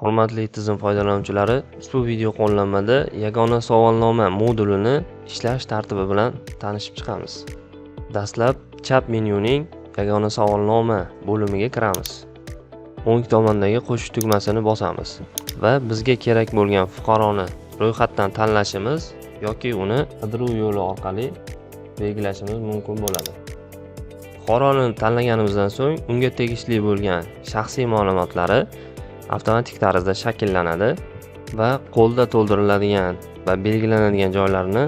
Hurmatli tizim foydalanuvchilari, ushbu video qo'llanmada yagona savolnoma modulini ishlash tartibi bilan tanishib chiqamiz. Dastlab chap menyuning yagona savolnoma bo'limiga kiramiz. O'ng tomondagi qo'shish tugmasini bosamiz va bizga kerak bo'lgan fuqaroni ro'yxatdan tanlashimiz yoki uni qidiruv yo'li orqali belgilashimiz mumkin bo'ladi. Fuqaroni tanlaganimizdan so'ng unga tegishli bo'lgan shaxsiy ma'lumotlari avtomatik tarzda shakllanadi va qo'lda to'ldiriladigan va belgilanadigan joylarni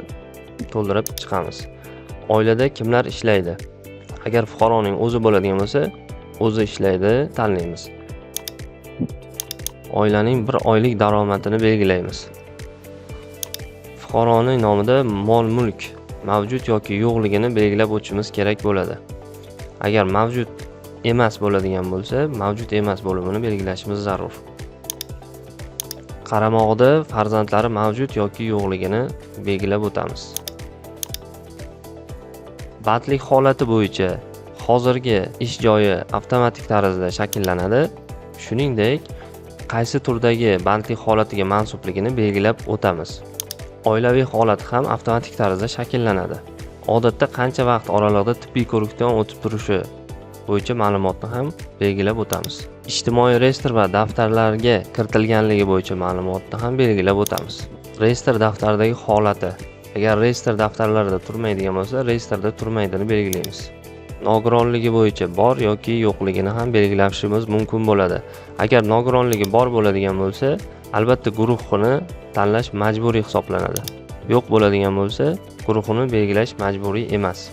to'ldirib chiqamiz. Oilada kimlar ishlaydi? Agar fuqaroning o'zi bo'ladigan bo'lsa, o'zi ishlaydi tanlaymiz. Oilaning bir oylik daromadini belgilaymiz. Fuqaroning nomida mol-mulk mavjud yoki yo'qligini belgilab o'tishimiz kerak bo'ladi. Agar mavjud emas bo'ladigan bo'lsa, mavjud emas bo'limini belgilashimiz zarur. Qaramog'ida farzandlari mavjud yoki yo'qligini belgilab o'tamiz. Bandlik holati bo'yicha hozirgi ish joyi avtomatik tarzda shakllanadi. Shuningdek, qaysi turdagi bandlik holatiga mansubligini belgilab o'tamiz. Oilaviy holati ham avtomatik tarzda shakllanadi. Odatda qancha vaqt oralig'ida tibbiy ko'rikdan o'tib turishi bo'yicha ma'lumotni ham belgilab o'tamiz. Ijtimoiy reyestr va daftarlarga kiritilganligi bo'yicha ma'lumotni ham belgilab o'tamiz. Reyestr daftaridagi holati. Agar reyestr daftarlarida turmaydigan bo'lsa, reyestrda turmaydini belgilaymiz. Nogironligi bo'yicha bor yoki yo'qligini ham belgilashimiz mumkin bo'ladi. Agar nogironligi bor bo'ladigan bo'lsa, albatta guruhini tanlash majburiy hisoblanadi. Yo'q bo'ladigan bo'lsa, guruhini belgilash majburiy emas.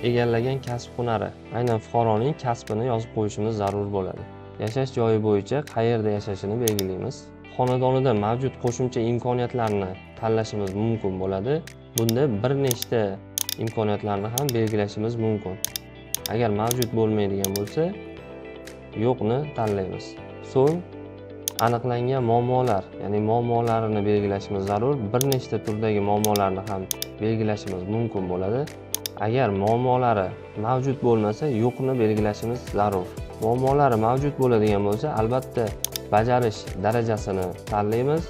Egallagan kasb hunari, aynan fuqaroning kasbini yozib qo'yishimiz zarur bo'ladi. Yashash joyi bo'yicha qayerda yashashini belgilaymiz. Xonadonida mavjud qo'shimcha imkoniyatlarni tanlashimiz mumkin bo'ladi. Bunda bir nechta imkoniyatlarni ham belgilashimiz mumkin. Agar mavjud bo'lmaydigan bo'lsa, yo'qni tanlaymiz. So'ng aniqlangan muammolar, ya'ni muammolarini belgilashimiz zarur. Bir nechta turdagi muammolarni ham belgilashimiz mumkin bo'ladi. Agar muammolari mavjud bo'lmasa, yo'qni belgilashimiz zarur. Muammolari mavjud bo'ladigan bo'lsa, albatta bajarish darajasini tanlaymiz.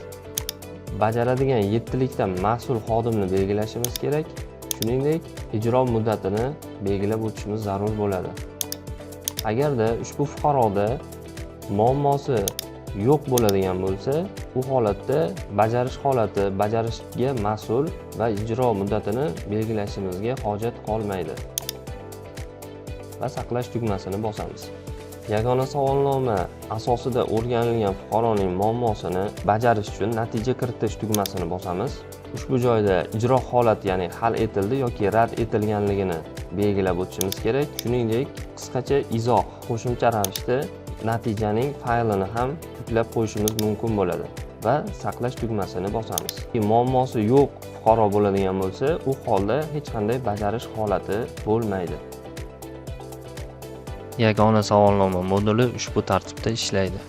Bajaradigan yettilikdan mas'ul xodimni belgilashimiz kerak. Shuningdek, ijro muddatini belgilab o'tishimiz zarur bo'ladi. Agarda ushbu fuqaroda muammosi yo'q bo'ladigan bo'lsa, u holatda bajarish holati, bajarishga mas'ul va ijro muddatini belgilashimizga hojat qolmaydi va saqlash tugmasini bosamiz. Yagona savolnoma asosida o'rganilgan fuqaroning muammosini bajarish uchun natija kiritish tugmasini bosamiz. Ushbu joyda ijro holati, ya'ni hal etildi yoki rad etilganligini belgilab o'tishimiz kerak. Shuningdek, qisqacha izoh qo'shimcha ravishda natijaning faylini ham yuklab qo'yishimiz mumkin bo'ladi va saqlash tugmasini bosamiz. Muammosi yo'q fuqaro bo'ladigan bo'lsa, u holda hech qanday bajarish holati bo'lmaydi. Yagona savolnoma moduli ushbu tartibda ishlaydi.